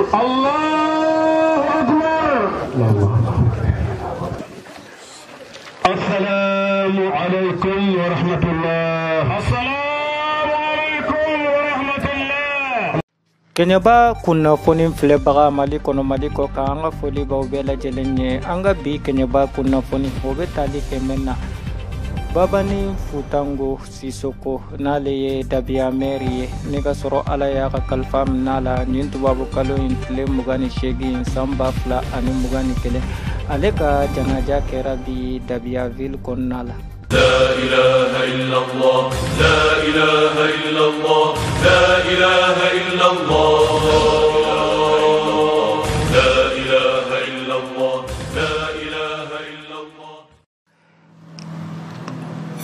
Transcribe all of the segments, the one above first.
Allahu akbar. Assalamu alaikum wa rahmatullah. Assalamu alaikum wa rahmatullah. Kɛɲɛba kunnafoni filɛbaga Mali kɔnɔ Mali kɔ kan, an ka foli b'aw bɛɛ lajɛlen ye. An ka bi kɛɲɛba kunnafoni o bɛ tali kɛ mɛn na. Babani Futango Sisoko n'ale ye Dabiya mɛri ye, ne ka sɔrɔ Ala y'a ka kalifa minɛ a la nin tubabu kalo in tile 28 san 2021. Ale ka janaja kɛra bi Dabiya ville kɔnɔna la. La ilaha illallah, la ilaha illallah, la ilaha illallah, la ilaha illallah, la ilaha illallah.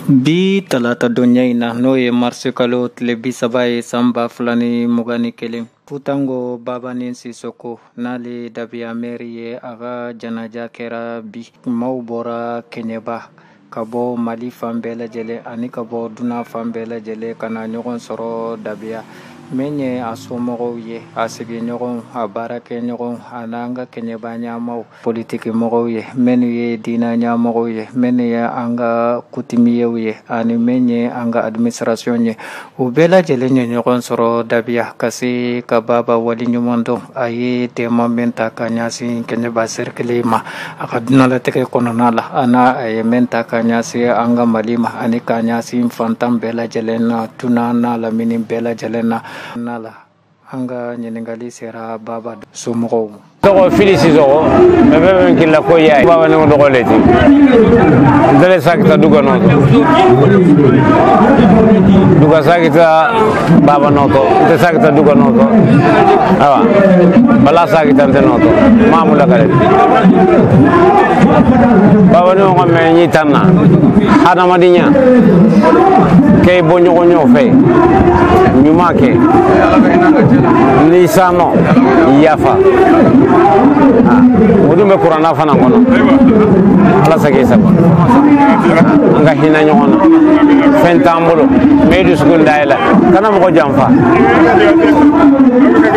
Bi talata donya in na, n'o ye marisi kalo tile 30 ye san 2021. Futango Babani Sisoko n'ale Dabiya mɛri ye, a ka janaja kɛra bi. Maaw bɔra Kɛɲɛba ka bɔ Mali fan bɛɛ lajɛlen ani ka bɔ dunan fan bɛɛ lajɛlen ka na ɲɔgɔn sɔrɔ Dabiya. Min ye a somɔgɔw ye, a sigiɲɔgɔnw, a baarakɛɲɔgɔnw, a n'an ka Kɛɲɛba ɲɛmaw, politiki mɔgɔw ye, minnu ye diinɛ ɲɛmɔgɔw ye, minnu ye an ka coutumiers ye, ani min ye an ka administration ye, u bɛɛ lajɛlen ye ɲɔgɔn sɔrɔ Dabiya ka se ka Baba waleɲuman dɔn. A ye dɛmɛ min ta ka ɲɛsin Kɛɲɛba cercle ma a ka dunalatigɛ kɔnɔna la, a n'a a ye min ta ka ɲɛsin an ka Mali ma ani ka ɲɛsin fantan bɛɛ lajɛlen na, dunan n'a lamini bɛɛ lajɛlen na. Nala an ka ɲininkali sera Baba somɔgɔw ma. Tɔgɔ Fili Sisoko, mɛ bɛɛ bɛ kila ko ya ye. Baba ne ko dɔgɔ le ti. N tɛle sakita duga nɔtɔ. Duga sakita Baba nɔtɔ. N tɛ sakita duga nɔtɔ. Awa. Bala sakita n tɛ nɔtɔ. Maamu lakale. Baba ne ko mɛ ɲi tan na. Hadamadenya. K'e bɔ ɲɔgɔn ɲɔgɔn fɛ. Ɲuman kɛ. N'i s'a nɔ, yafa. O dun bɛ kuranna fana kɔnɔ. Ala sago i sago. An ka hinɛ ɲɔgɔn na. Fɛn t'an bolo. Mɛ i dusukun dayɛlɛ. Kana mɔgɔ janfa.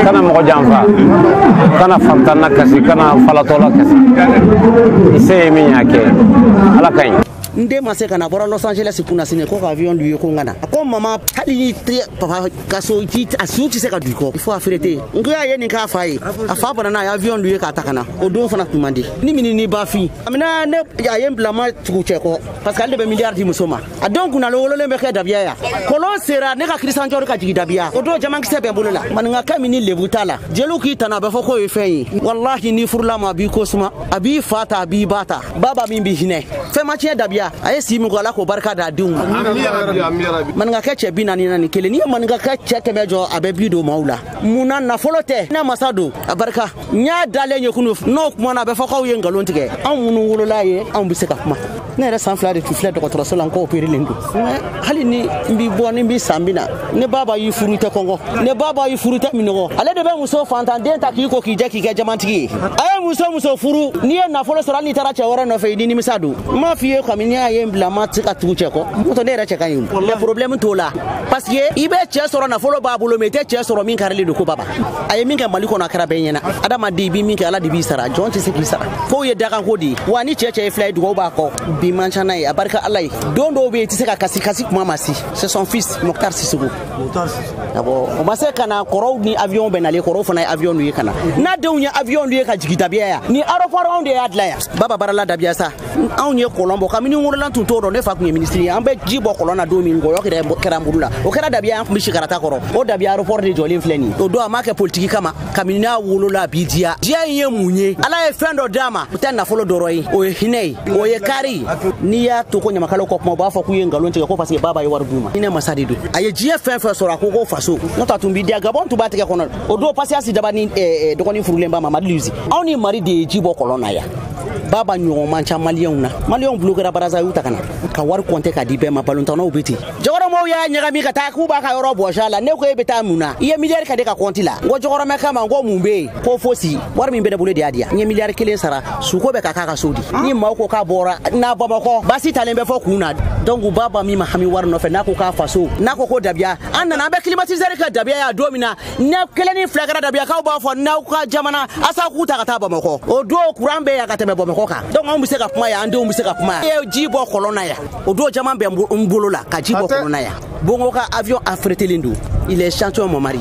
Kana mɔgɔ janfa. Kana fantan na kasi. Kana falatɔ la kasi. I se ye min y'a kɛ. Ala ka ɲi. N den ma se ka na, a bɔra Los Angeles kunna sini ko ka avion lui ye ko n ka na. A ko mama, hali ni tɛ papa ka so ci, a su tɛ se ka don i kɔ. Il faut affréter. N ko y'a ye nin k'a fa ye. A fa banana, a ye avion lui ye k'a ta ka na. O don fana tun man di. Ni mini ni ba fin. A minɛ ne a ye n bila ma tugu cɛ kɔ. Parce que ale de bɛ miliyari di muso ma. A denw kunna wololen bɛ kɛ Dabiya yan. Kɔlɔn sera ne ka Christian Dior ka jigin Dabiya. O don jamankisɛ bɛ n bolo la. Maninkakɛ min ni lebu t'a la. Jeliw k'i tana a bɛ fɔ k'o ye fɛn ye. Walahi n'i furula ma a b'i ko suma. A b'i fa ta a b'i ba ta. Baba min b'i hinɛ. Fɛn ma tiɲɛ Dabiya. A ye si min kɔ Ala k'o barika d'a denw ma. Maninkakɛ cɛ 41, n'i ye maninkakɛ cɛ 100 jɔ a bɛ bi don maaw la. Munna nafolo tɛ, ne masa don a barika. N y'a dalen ye kunu, n'o kumana a bɛ fɔ k'aw ye nkalon tigɛ. Anw minnu wolola ye, anw bɛ se ka kuma. Ne yɛrɛ san 2 de tun filɛ dɔgɔtɔrɔso la, n kɔ opérelen don. Hali ni n b'i bɔ ni n b'i san bi na, ne baba y'i furu tɛ kɔngɔ, ne baba y'i furu tɛ minɔgɔ. Ale de bɛ muso fantanden ta k'i ko k'i jɛ k'i kɛ jamantigi ye. A ye muso furu, n'i ye nafolo sɔrɔ hali n'i taara cɛ wɛrɛ nɔfɛ i ni nimisa don. N m'a f'i ye kabini y'a ye n bila ma tɛ ka tugu cɛ kɔ. N'o tɛ ne yɛrɛ cɛ ka ɲi. Mais problème t'o la. Parce que i bɛ cɛ sɔrɔ nafolo b'a bolo mais i tɛ cɛ sɔrɔ min karilen don ko baba. A ye min kɛ Mali kɔnɔ a kɛra bɛɛ ɲɛna. Adamaden i bɛ min kɛ Ala de b'i sara, jɔn tɛ se k'i sara. F'o ye dakanko de ye. Wa ni cɛ ye fila ye dugawu b'a kɔ. Bi man ca n'a ye, a barika Ala ye. Don dɔw bɛ yen i tɛ se ka kasi, kasi kuma ma si. C'est son fils Mokhtar Sisoko. Awɔ, o ma se ka na kɔrɔw ni avion bɛ nalen, kɔrɔw fana ye avion ye ka na. N'a denw ye avion ye ka jigin Dabiya yan. Ni aéroport anw de y'a dilan yan. Baba barala Dabiya sa. Anw ye kɔlɔn bɔ kabini n wolola tun t'o dɔn, ne fa tun ye ministre ye. An bɛ ji bɔ kɔlɔn na don min, ngɔyɔ kɛra an bolo la. O kɛra Dabiya, an tun bɛ sikarata kɔrɔ. O Dabiya aéroport de jɔlen filɛ nin ye. O don a m'a kɛ politique kama. Kabini n'a wolola a b'i diya. Diya in ye mun ye? Ala ye fɛn dɔ d'a ma. O tɛ nafolo dɔrɔn ye. O ye hinɛ ye. O ye kari ye. N'i y'a to ko ɲamakalaw ka kuma, u b'a fɔ k'u ye nkalon tigɛ ko parce que baba ye wari d'u ma. Hinɛ masa de don. A ye diɲɛ fɛn fɛn sɔrɔ a ko ko faso. N'o tɛ a tun b'i diya, Gabon tun b'a tigɛ kɔnɔ. O don Pasiasi Daba ni dɔgɔnin furulen ba ma, Madi Luzi. Anw ni Mari de ye ji bɔ kɔlɔn na yan. Baba ɲɔgɔn man ca maliyɛnw na. Maliyɛnw bloquera Brazza y'u ta ka na ka wari compter ka di bɛɛ ma. Balontannaw bɛ ten, jɔgɔrɔmɛw y'a ɲagami ka taa k'u b'a ka yɔrɔ bɔsi a la. Ne ko e bɛ taa mun na? I ye miliyari ka de ka compte la. N ko jɔgɔrɔmɛ kama, n ko mun bɛ yen? Ko fosi, wari min bɛ ne bolo de y'a di yan. N ye miliyari 1 sara, suko bɛ ka k'a ka so di. Ni maaw ko k'a bɔra n'a Bamakɔ, basi talen bɛ fɔ kun na. Donc Baba min ma hami wari nɔfɛ, n'a ko k'a faso, n'a ko ko Dabiya, an nana an bɛ climatiseur kɛ Dabiya ya don min na, ne kelen ni fila kɛra Dabiyakaw b'a fɔ n'aw ka jamana asa k'u ta ka taa Bamakɔ. O don courant bɛ yan ka tɛmɛ Bamakɔ kan. Donc anw bɛ se ka kuma yan, an denw bɛ se ka kuma yan. E ye ji bɔ kɔlɔn na yan, o don caman bɛ n bolo la ka ji bɔ kɔlɔn na yan. Bongo ka avion affrételen don. Il est champion, mon mari.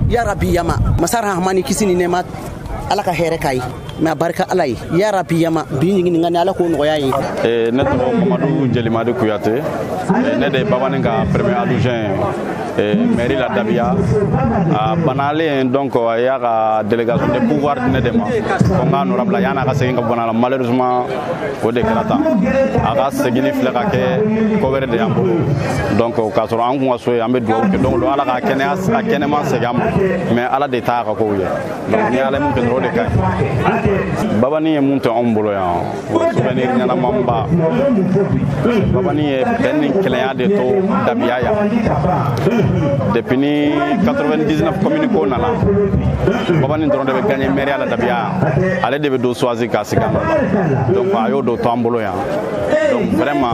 Ya Rabbi yama masa Rahmani, kisi ni nɛɛma, Ala ka hɛrɛ k'a ye. Mais a barika Ala ye. Ya Rabbi yama bi ɲininka ni Ala k'o nɔgɔya ye. Ne tɔgɔ Mamadu Jelimadi Kuyate. Ne de ye Babani ka premier adjoint ye mairie la Dabiya. A banalen, donc a y'a ka délégation de pouvoir di ne de ma ko n k'a nɔrɔbila yan'a ka segin ka bɔ la. Malheureusement, o de kɛra tan. A ka seginni filɛ ka kɛ ko wɛrɛ de y'an bolo. Donc k'a sɔrɔ an kun ka so ye, an bɛ dugawu kɛ don o don, Ala ka kɛnɛya a kɛnɛma segin an ma. Mais Ala de t'a ka kow ye. Donc ni Ala ye mun kɛ dɔrɔn, o de ka ɲi. Babani ye mun to anw bolo yan, o souvenir ɲɛnamanba. Babani ye bɛn ni kelenya de to Dabiya yan. Depuis ni 99 commune ko nana, Babani dɔrɔn de bɛ gagné mairie la Dabiya yan. Ale de bɛ don choisi k'a sigi a nɔ la. Donc a y'o do to an bolo yan. Donc vraiment,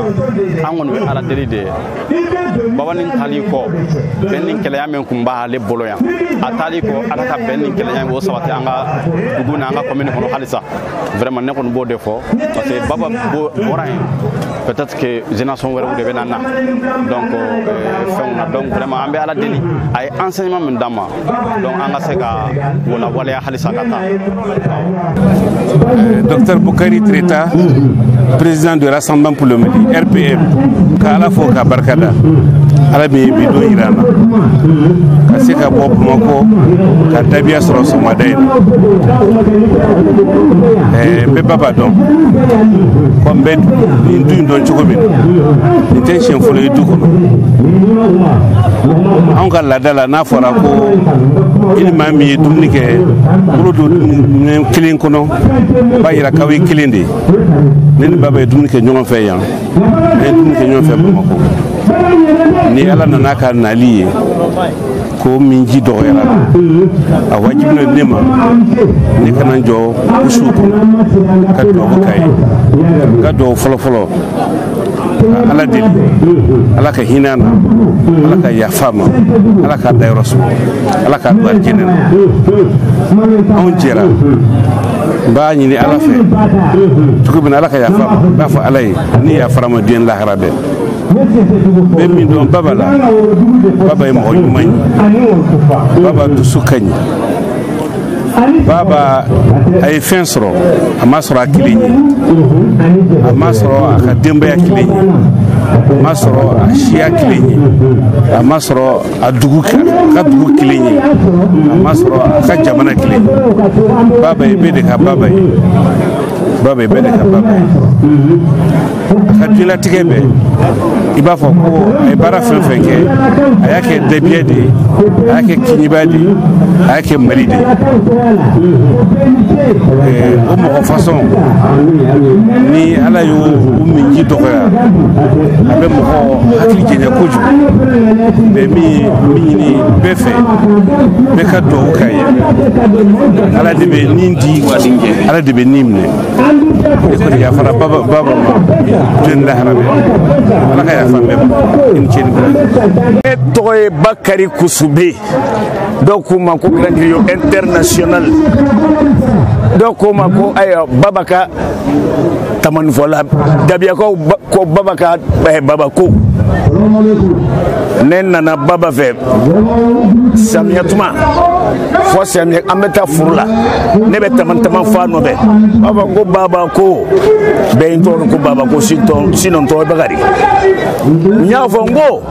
an kɔni bɛ Ala deli de ye, Babani tali kɔ, bɛn ni kelenya min kun b'ale bolo yan, a taali kɔ, Ala ka bɛn ni kelenya in k'o sabati an ka dugu n'an ka commune kɔnɔ halisa. Vraiment, ne kɔni b'o de fɔ, parce que Baba bɔra yen, peut-être que génération wɛrɛw de bɛ na donc fɛnw na. Donc vraiment, an bɛ Ala deli, a ye enseignement min d'an ma, donc an ka se ka o lawaleya halisa ka taa. Docteur Boukary Treta, président du Rassemblement pour le Mali, RPM. Ka Ala fo ka barika da Ala min ye bi don yira an na ka se ka bɔ Bamakɔ ka Dabiya sɔrɔ sɔgɔmada in na. N bɛ Baba dɔn ko n bɛ nin du in dɔn cogo min na, nin tɛ siɲɛ fɔlɔ ye du kɔnɔ. Anw ka laada la, n'a fɔra ko i ni maa min ye dumuni kɛ, bolo don minɛn kelen kɔnɔ, o b'a yira k'aw ye kelen de ye. Ne ni Baba ye dumuni kɛ ɲɔgɔn fɛ yan, an ye dumuni kɛ ɲɔgɔn fɛ Bamakɔ. Ni Ala nana ka nali ye ko min ji dɔgɔyara, a wajibi ne ma ne kana jɔ kusiw kɔnɔ ka dugawu k'a ye. Ka dugawu fɔlɔ-fɔlɔ, ka Ala deli, Ala ka hinɛ a na, Ala ka yafa ma, Ala k'a dayɔrɔ suma, Ala k'a don alijinɛ na. Anw jɛra, n b'a ɲini Ala fɛ cogo min na, Ala ka yafa ma. N b'a fɔ Ala ye ni yafara ma diɲɛ lahara bɛɛ. Bɛ min dɔn Baba la, Baba ye mɔgɔ ɲuman ye, Baba dusu ka ɲi. Baba a ye fɛn sɔrɔ, a ma sɔrɔ a kelen ye, a ma sɔrɔ a ka denbaya kelen ye, a ma sɔrɔ a siya kelen ye, a ma sɔrɔ a dugu a ka dugu kelen ye, a ma sɔrɔ a ka jamana kelen ye. Baba ye bɛɛ de ka baba ye, baba ye bɛɛ de ka baba ye. A ka diɲɛlatigɛ bɛɛ, i b'a fɔ ko a ye baara fɛn fɛn kɛ, a y'a kɛ Dabiya de ye, a y'a kɛ Keɲeba de ye, a y'a kɛ Mali de ye. O mɔgɔ fasɔn ni Ala y'o min ji dɔgɔya, a bɛ mɔgɔ hakili jɛɲɛ kojugu. Bɛ min ɲini bɛɛ fɛ, bɛɛ ka dugawu k'a ye. Ala de bɛ nin di, Ala de bɛ nin minɛ. Ne kɔni yafara baba baba ma diɲɛ lahara bɛɛ. Ala ka yafa bɛɛ ma. I ni ce ni baraji. Ne tɔgɔ ye Bakari Kusube, dɔw k'u ma ko Grand Griot international, dɔw k'o ma ko ayiwa Baba ka tamanifɔla, Dabiyakaw ko Baba ka Baba ko. Ne nana Baba fɛ samiya tuma fɔ samiya, an bɛ taa foro la, ne bɛ taman taman fa nɔfɛ. B'a fɔ ko Baba ko bɛɛ ye n tɔgɔ ko Baba ko sinon tɔgɔ ye Bakari. N y'a fɔ n ko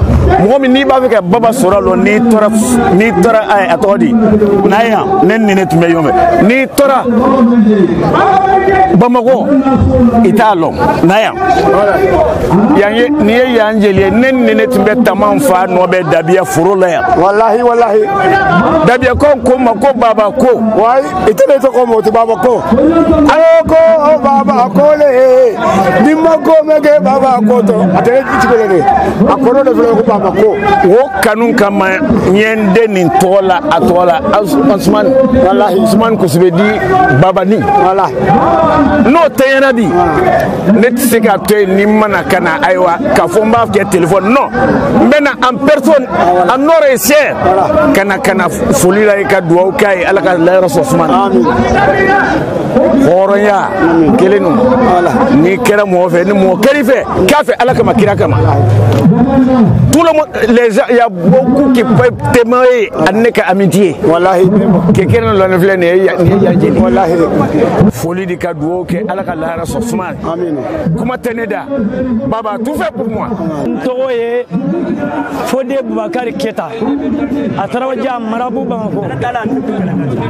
mɔgɔ min n'i b'a fɛ ka Baba sɔrɔ a lɔ, n'i taara a tɔgɔ di n'a ye yan, ne ni ne tun bɛ ɲɔgɔn fɛ. N'i taara Bamakɔ, i t'a lɔn na yan. Yan ye nin ye yan jeli ye. Ne ni ne tun bɛ taman fa. fa nɔ bɛ Dabiya foro la yan. Walahi walahi. Dabiya ko ko ma ko baba ko. Wayi ite de tɔgɔ ma o tɛ baba ko. Ayo ko o baba ko le. Ni ma ko mɛ kɛ baba ko tɔ a tɛ ne cogo la dɛ. A kɔrɔ de filɛ ko baba ko. O kanu kama n ye n den nin tɔgɔ la a tɔgɔ la Usumani. Walahi. Usumani Kosɛbɛ di Babani. Walahi. N'o tɛ ɲɛna bi ne tɛ se ka to yen ni n mana ka na ayiwa k'a fɔ n b'a kɛ téléphone non n bɛ na en personne en or et chair ka na foli la i ka dugawu k'a ye Ala ka layɔrɔ sɔn suma na. Hɔrɔnya kelen don n'i kɛra mɔgɔ fɛ ni mɔgɔ kɛr'i fɛ k'a fɛ Ala kama kira kama. Tout le monde, les gens, il y a beaucoup qui peuvent témoigner à ne ka amitié. Wallahi. Quelqu'un l'a filɛ nin ye nin ye yan jeli. Wallahi. Foli di ka dugawu kɛ Ala ka lahara sɔn suma na. Amina. Kuma tɛ ne da. Baba tout fait pour moi. N tɔgɔ ye Fode Bubakari Keta. A taara marabu Bamakɔ.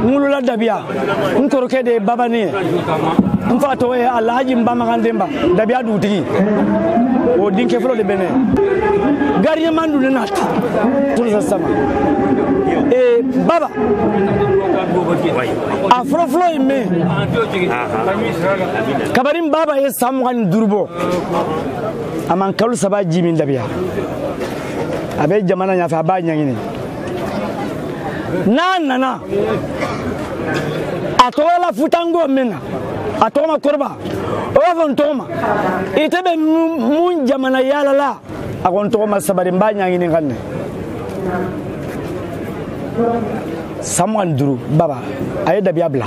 N wolola Dabiya. N kɔrɔkɛ de ye Babani ye. N fa tɔgɔ ye Alhaji Nbamagan Denba, Dabiya dugutigi. O denkɛ fɔlɔ de bɛ ne. Gardien man dun ne n'a ta. Tout sama. Ee baba. A fɔlɔ-fɔlɔ ye min ye. Kabini baba ye san 25 bɔ. A man kalo 3 ji min Dabiya. A bɛ jamana ɲɛfɛ a b'a ɲɛɲini. N'a nana a tɔgɔ la futango min na a tɔgɔ ma kɔrɔba o b'a fɔ n tɔgɔ ma i tɛ bɛ mun jamana yaala la a ko n tɔgɔ ma sabari n b'a ɲɛɲini ka ɲɛ. San 25 baba a ye Dabiya bila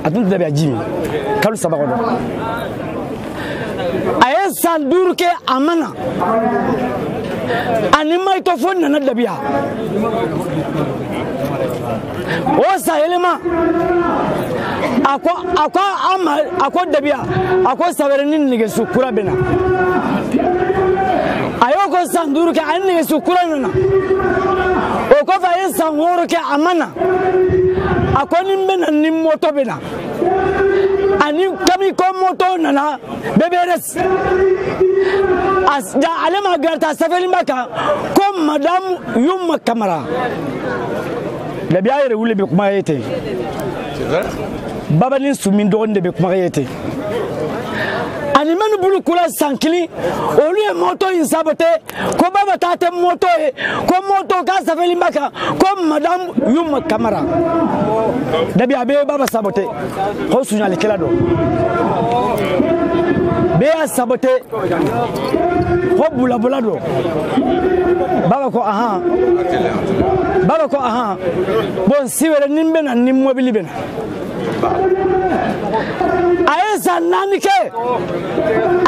a tun tɛ Dabiya ji min kalo 3 kɔnɔ. A ye san 5 kɛ a ma na ani mayitɔ fo nana Dabiya. O san yɛlɛma a ko a ma a ko Dabiya a ko san wɛrɛ ni nɛgɛso kura bɛ na. A y'o ko san 5 kɛ ani nɛgɛso kura nana. O kɔfɛ a ye san 6 kɛ a ma na. A ko ni n bɛ na ni moto bɛ na. Ani kami ko moto nana BBRS. Ale ma garata sɛbɛnniba kan ko madame Yuma Kamara. Dabiya yɛrɛ wuli bɛ kuma ye ten. Babani Sumi dɔgɔnin de bɛ kuma ye ten. Ani minnu bolo kura san 1 olu ye moto in sabote ko baba ta tɛ moto ye ko moto k'a sɛbɛnniba kan ko madame Yuma Kamara. Dabiya bɛ baba sabote ko sunyalikɛla don. Bɛɛ y'a sabote ko bulabola don. Baba ko ahan. Baba ko ahan. Bon si wɛrɛ ni n bɛ na ni mobili bɛ na. A ye san 4 kɛ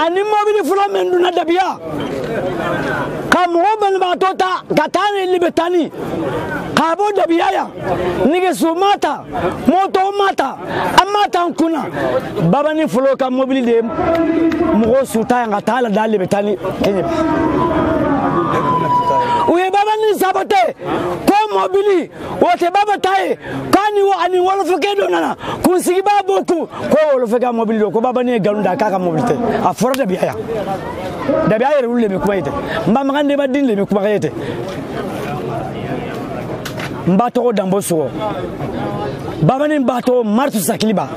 ani mobili fɔlɔ min donna Dabiya ka mɔgɔ banabaatɔ ta ka taa ni Libetani k'a bɔ Dabiya yan nɛgɛso ma ta moto ma ta an ma ta n kunna Babani fɔlɔ ka mobili de ye mɔgɔ su ta yan ka taa la da Libetani Kɛɲɛba. U ye Babani sabote ko mobili o tɛ baba ta ye k'a ni ani wolofokɛ dɔ nana kunsigiba b'o kun ko wolofokɛ ka mobili don ko Babani ye nkalon da k'a ka mobili tɛ a fɔra Dabiya yan. Dabiya yɛrɛ wuli de bɛ kuma ye ten n ba Makan Denba den de bɛ kuma ye ten. N ba tɔgɔ Danbo Sogɔ. Babani ba tɔgɔ Martu Sakiliba.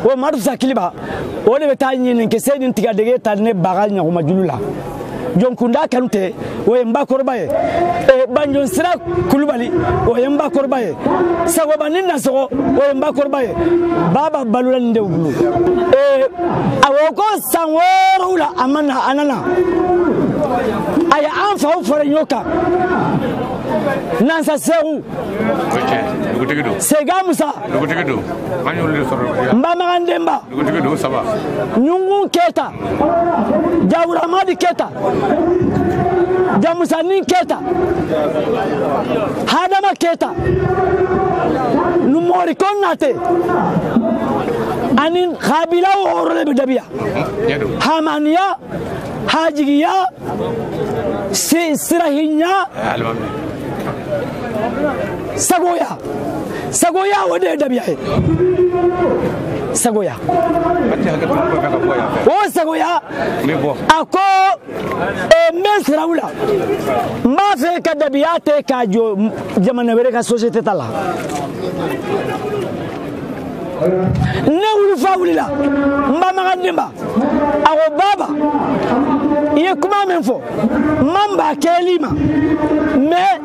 O Martu Sakiliba o de bɛ taa ɲininkisɛ ni tigadɛgɛ ta ne ba ka ɲakumajulu la. Jonkunda Kanute o ye n ba kɔrɔba ye. Banjon Sira Kulubali o ye n ba kɔrɔba ye. Sagobani Nasɔgɔ o ye n ba kɔrɔba ye. Baba balola nin de bolo. A ko san 6 la a ma na a nana. A ye an faw fara ɲɔgɔn kan. Nansa Seku. Sega Musa. Nbamagan Denba. Ɲungun Keta. Jawuramadi Keta. Jamusani Keta. Hadama Keta. Numori Konate. Ani kabila wɔɔrɔ de bɛ Dabiya. Hamaniya, Hajigiya, Sirahinya, Sagoya. Sagoya o de ye Dabiya ye. Sagoya. O Sagoya a ko N bɛ siraw la n b'a fɛ ka dabiya tɛ k'a jɔ jamana wɛrɛ ka société ta la. Ne wulufa wulila n ba Makan Denba a ko baba i ye kuma min fɔ n man ba kɛli ma mais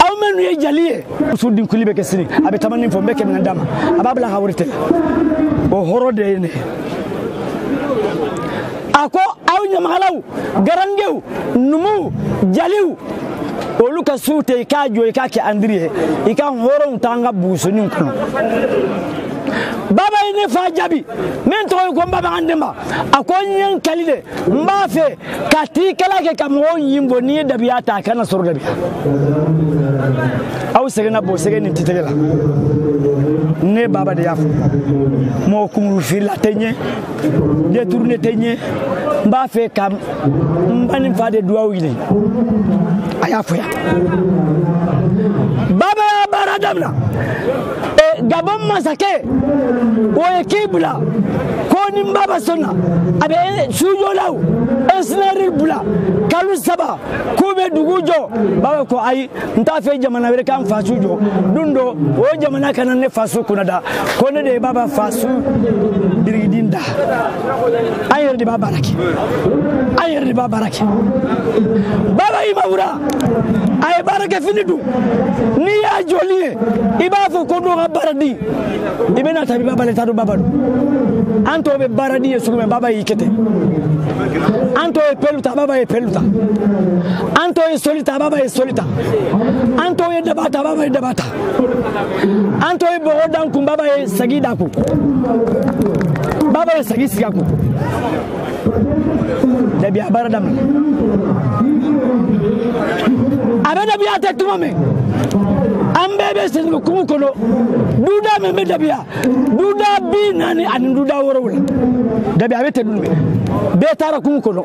aw minnu ye jali ye muso denkuli bɛ kɛ sini a bɛ tamani fɔ n bɛ 100 d'a ma a b'a bila a ka wari tɛ o hɔrɔn de ye ne ye. A ko aw ɲamakalaw garangew numuw jaliw olu ka su tɛ i k'a jɔ i k'a kɛ andiri ye i ka hɔrɔnw t'an ka bugusoninw kɔnɔ. Baba ye ne fa jaabi min tɔgɔ ye ko n ba Makan Denba a ko n ye n kali de n b'a fɛ ka tikala kɛ ka mɔgɔw ɲin bɔ n'i ye dabiya ta a kana sɔrɔ dabiya. Aw sɛgɛnna bɔ sɛgɛn nin titigɛ la ne baba de y'a fɔ mɔgɔ kunkolo feerela tɛ ɲɛ détourné tɛ ɲɛ n b'a fɛ ka n ba ni n fa de duwawu ɲini a y'a fɔ yan. Baba y'a baara daminɛ. Gabon masakɛ o ye k'i bila ko ni baba sɔnna a bɛ sujɔlaw ingénieur bila kalo 3 k'u bɛ dugu jɔ. Baba ko ayi n t'a fɛ jamana wɛrɛ k'an faso jɔ don dɔ o jamana kana ne faso kunna da ko ne de ye baba faso birikidin da an yɛrɛ de b'a baara kɛ an yɛrɛ de b'a baara kɛ. Baba y'i mawura a ye baara kɛ fini dun n'i y'a jɔli ye i b'a fɔ ko dɔ ka baara di i bɛna ta i b'a bala i t'a dɔn baba don. An tɔw bɛ baara di ye sugu min baba y'i kɛ ten an tɔw ye pelu ta baba ye pelu ta an tɔw ye soli ta baba ye soli ta an tɔw ye daba ta baba ye daba ta an tɔw ye bɔgɔ dan kun baba ye sagi da kun baba ye sagi sigi a kun. Dabiya baara daminɛ a bɛ dabiya tɛ tuma min an bɛɛ bɛ sɛnɛkɛ kungo kɔnɔ duda min bɛ dabiya duda 40 ani duda 70 dabiya a bɛ tɛ dun bɛɛ taara kungo kɔnɔ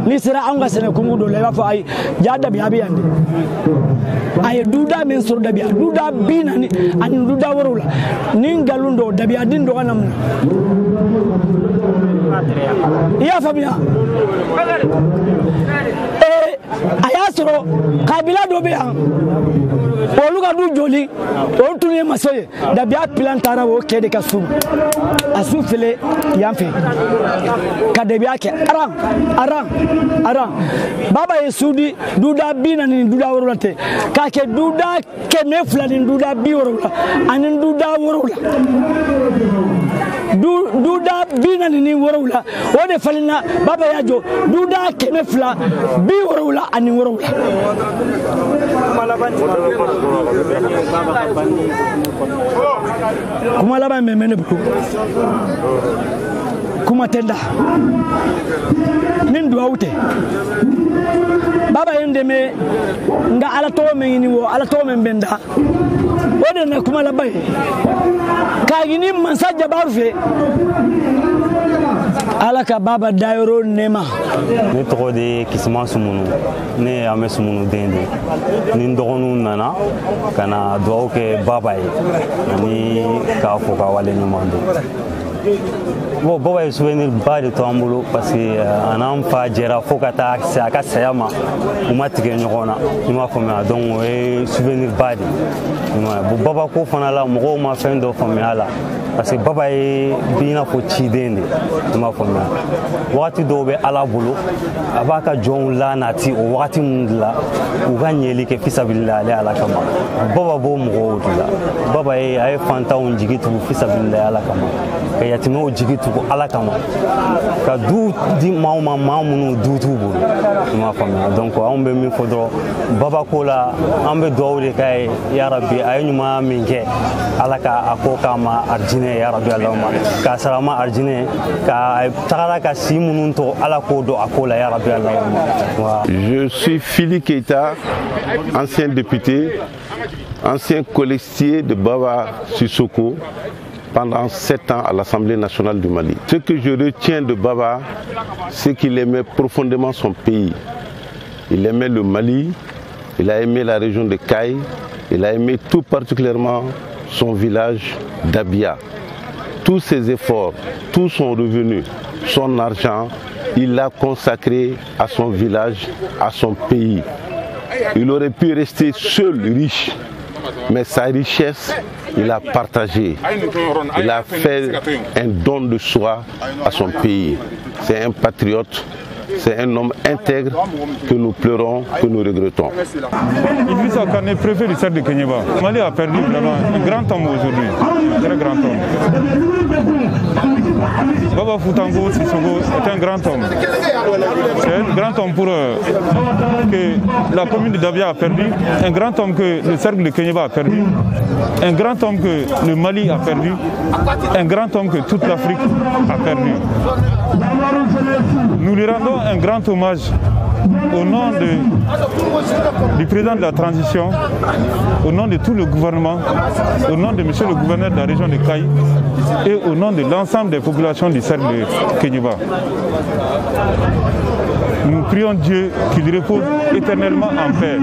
n'i sera anw ka sɛnɛ kungo dɔ la i b'a fɔ ayi ja dabiya bɛ yan de a ye duda min sɔrɔ dabiya duda 40 ani duda 70 ni nkalon dɔw dabiya den dɔ ka na mun na i y'a faamuya. A y'a sɔrɔ kabila dɔ bɛ yan olu ka du joli olu tun ye maso ye dabiya pilan taara o kɛ de ka su a su fili yan fɛ ka dabiya kɛ aran aran aran baba ye su di duda 40 ni duda 70 tɛ k'a kɛ duda 200 ni duda 70 ani duda 70 duda 47 o de falenna baba y'a jɔ duda 270 ani 70. Kuma laban min bɛ ne bolo kuma tɛ n da ni duwawu tɛ baba ye n dɛmɛ n ka ala tɔgɔ min ɲini o ala tɔgɔ min bɛ n da o de na kuma laban ye k'a ɲini mansa jabaru fɛ ala ka baba dayɔrɔ nɛɛma. Ne tɔgɔ de ye Kisima Sumunu ne ye Amɛ Sumunu den de ye ni n dɔgɔninw nana ka na duwawu kɛ baba ye ani k'a fo k'a waleɲuman dɔn. Bon, baba ye souvenir ba de to an bolo parce que a n'an fa jɛra fo ka taa se a ka saya ma u ma tigɛ ɲɔgɔn na i m'a faamuya donc o ye souvenir ba de ye. Bon, baba ko fana la mɔgɔw ma fɛn dɔ faamuya a la parce que baba ye i n'a fɔ ciden de i m'a faamuya wagati dɔw bɛ ala bolo a b'a ka jɔnw lanati o wagati minnu de la u ka ɲɛli kɛ fisabilila ale ala kama baba b'o mɔgɔw de la baba ye a ye fantanw jigi tugu fisabilila ala kama ka yatimɛw jigi tugu ala kama ka du di maaw ma maa minnu du t'u bolo i m'a faamuya donc anw bɛ min fɔ dɔrɔn baba ko la an bɛ dugawu de k'a ye yarabi a ye ɲumanya min kɛ ala ka a ko k'a ma arijinɛ yarabi alahuma k'a sara ma arijinɛ ka tagara ka si minnu to ala k'o don a ko la yarabi alahuma. Je suis Philippe Keita, ancien député, ancien colistier de Baba Sissoko pendant 7 ans à l'Assemblée nationale du Mali. Ce que je retiens de Baba, c'est qu'il aimait profondément son pays. Il aimait le Mali, il a aimé la région de Kayes, il a aimé tout particulièrement son village d'Abia. Tous ses efforts, tout son revenu, son argent Il l'a consacré à son village, à son pays. Il aurait pu rester seul riche, mais sa richesse, il a partagé. Il a fait un don de soi à son pays. C'est un patriote, c'est un homme intègre que nous pleurons, que nous regrettons. Idrissa Kane, préfet du cercle de Kéniéba. Mali a perdu vraiment un grand homme aujourd'hui, un très grand homme. Baba Foutango Sissoko est un grand homme. C'est un grand homme pour que la commune de Dabia a perdu, un grand homme que le cercle de Kéniéba a perdu, un grand homme que le Mali a perdu, un grand homme que toute l'Afrique a perdu. Nous lui rendons un grand hommage au nom du président de la transition, au nom de tout le gouvernement, au nom de monsieur le gouverneur de la région de Kayes et au nom de l'ensemble des populations du cercle de Kéniéba. Nous prions Dieu qu'il repose éternellement en paix.